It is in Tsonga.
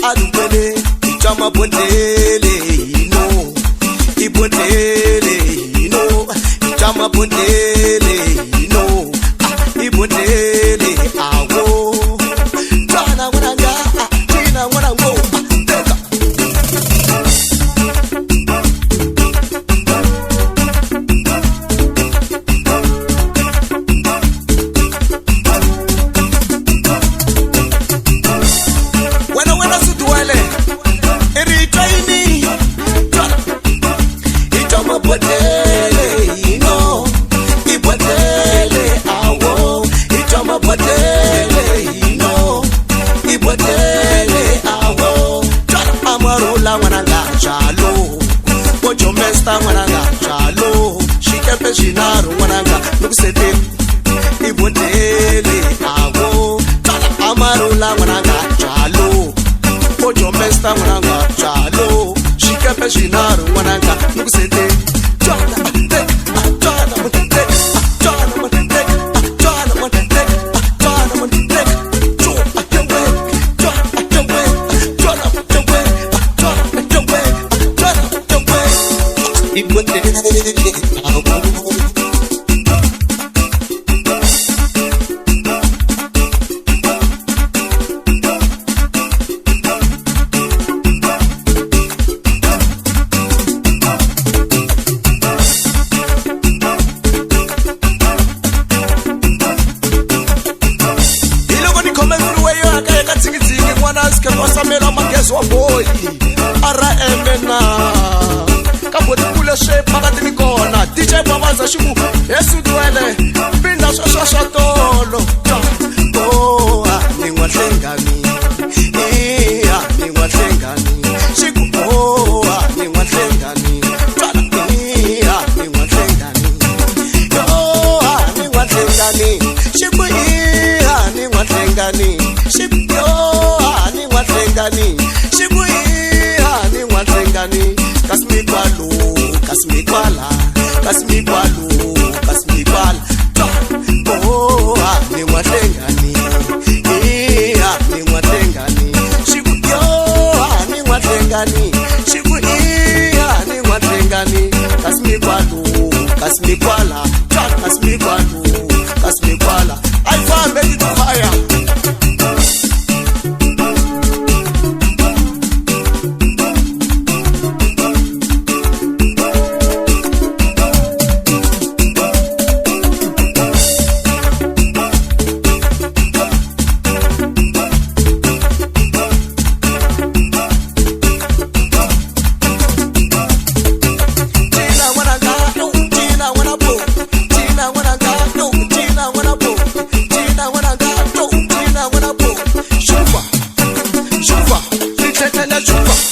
Adukwele ichama bondele ino ibondele ino ichama bondele ino ibondele awo twana mwananga tina mwanango teka. Wena wena suduwele iritraini twana ichama bondele ino ibondele awo ichama bondele ino ibondele awo twana amarula mwananga chalo ojomesta mwananga chalo xikepe xinarhu mwananga nikusete ibondele awo twana amarula mwananga chalo ojomesta mwananga chalo xikepe xinarhu mwananga nikusete twana teka twana teka twana teka twana teka twana teka cho atewe twana atewe twana atewe twana atewe twana atewe ibondele awo. Hiloko ni khome freeway yo ya kaya ka tshingitsingi n'wana a sike kosamela magezi wa boyi rm na ka botikule swe phakati ni kona DJ Babaza xi ku hesuduwele pinda sweswa swa tolo o a ni n'wahlengani iya ni n'wahlengani xi ku o a ni n'wahlengani twala iya ni n'wahlengani yo a ni n'wahlengani xi ku iya ni n'wahlengani xi ku yo a ni n'wahlengani xi ku iya ni n'wahlengani kasi mi kwalo kasi mi kwala kasi mi kwalo kasi mi kwala oh a ni n'wahlengani iya ni n'wahlengani xi ku yo a ni n'wahlengani xi ku iya ni n'wahlengani kasi mi kwalo kasi mi kwala kasi mi kwalo kasi mi kwala a yi fambe titukhaya. Tina wananga no, Tina wanna bo, Tina wananga no, Tina wanna bo, Tina wananga no, Tina wanna bo. Shuba, shuba, lithethe shuba.